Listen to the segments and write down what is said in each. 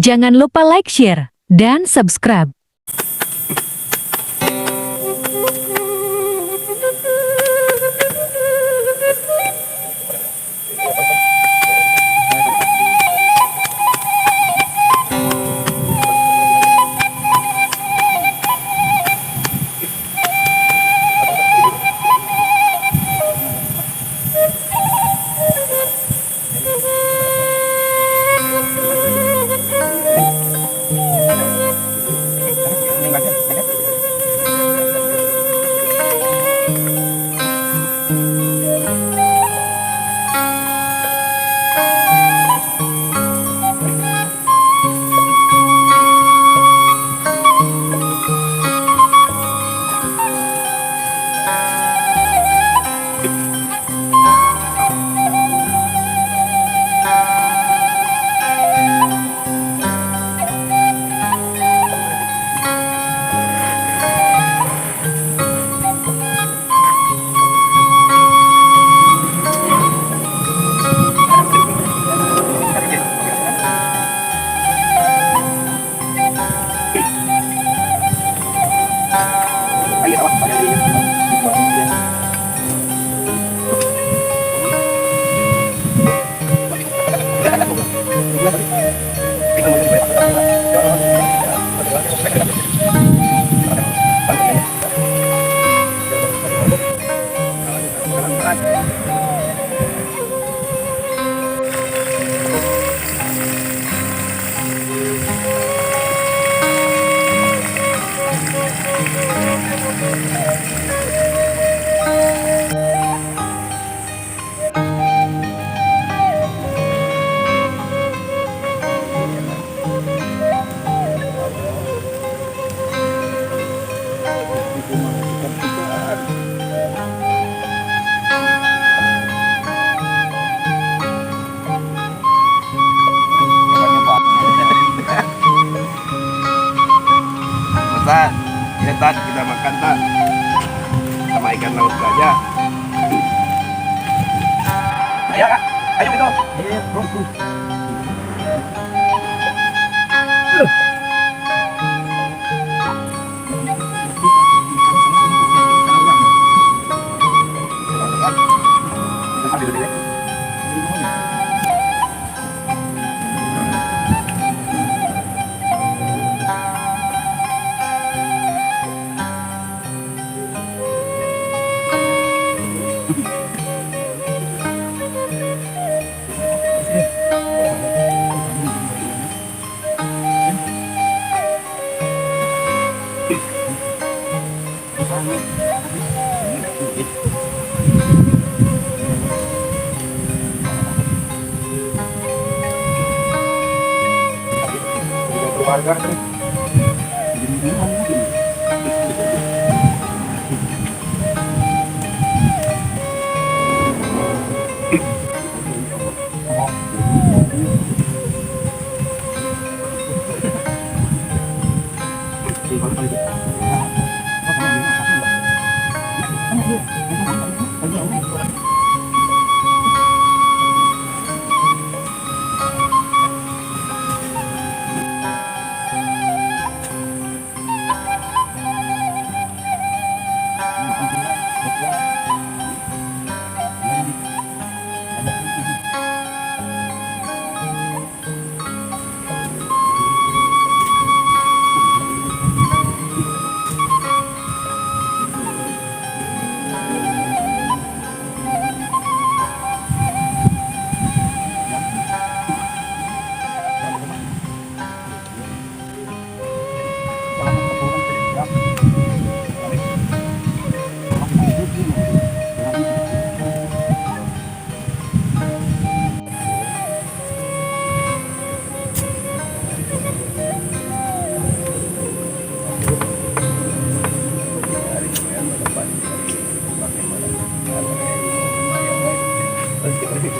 Jangan lupa like, share, dan subscribe. Tat, ya Tat, kita makan Tat. Sama ikan laut saja. Ayo Kak, ayo kita. Iya, bro. Keluarga.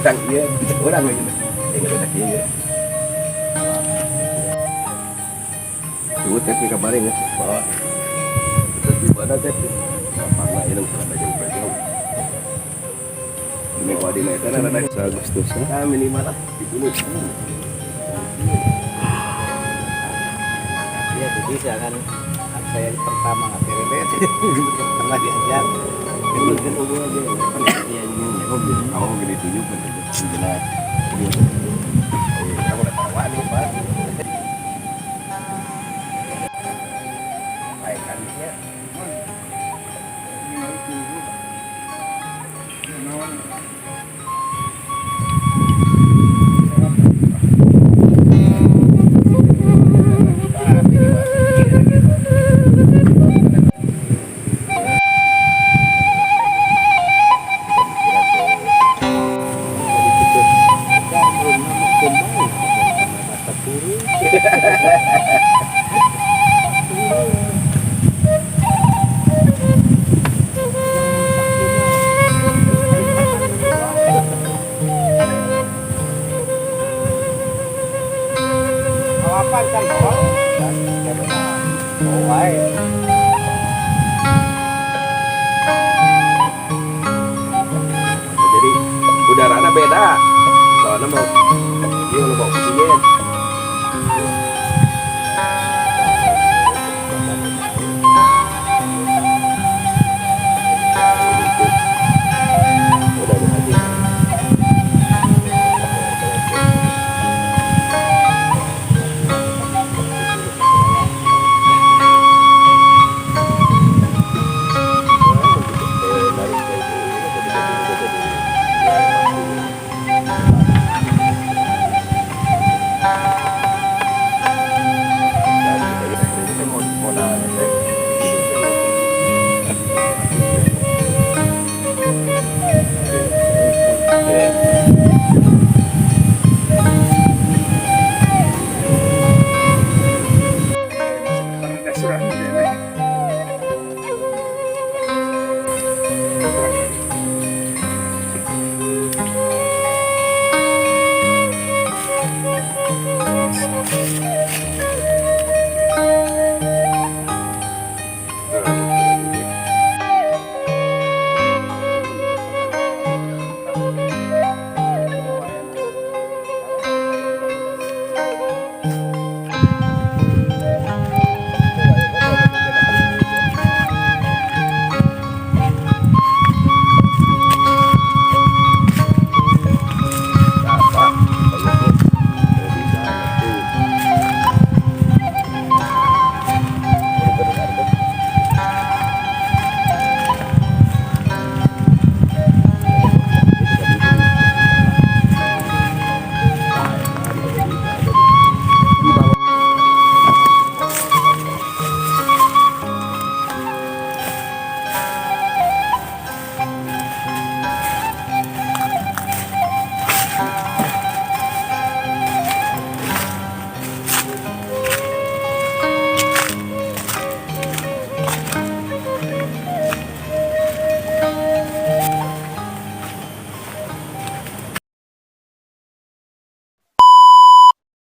Kurang iya, kurang gitu. Ingat ada iya. Tuh, tapi kabarin ya, bawa. Terus di mana teh? Karena ini udah jauh jauh. Ini wadina itu ada Agustus. Nah, minimal lah di gunung. Ya, jadi jangan saya pertama nggak beres, pertama diajar. Itu kan udah aja. Iya, ini aku gini tunjuk kan jelas. Kamu udah tahu nih, Pak. Baik kan ya. Awapan kan, Bang? Oh, wae. Jadi udaranya beda. Soalnya mau dia mau bawa oksigen. Udah udah aja.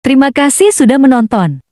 Terima kasih sudah menonton.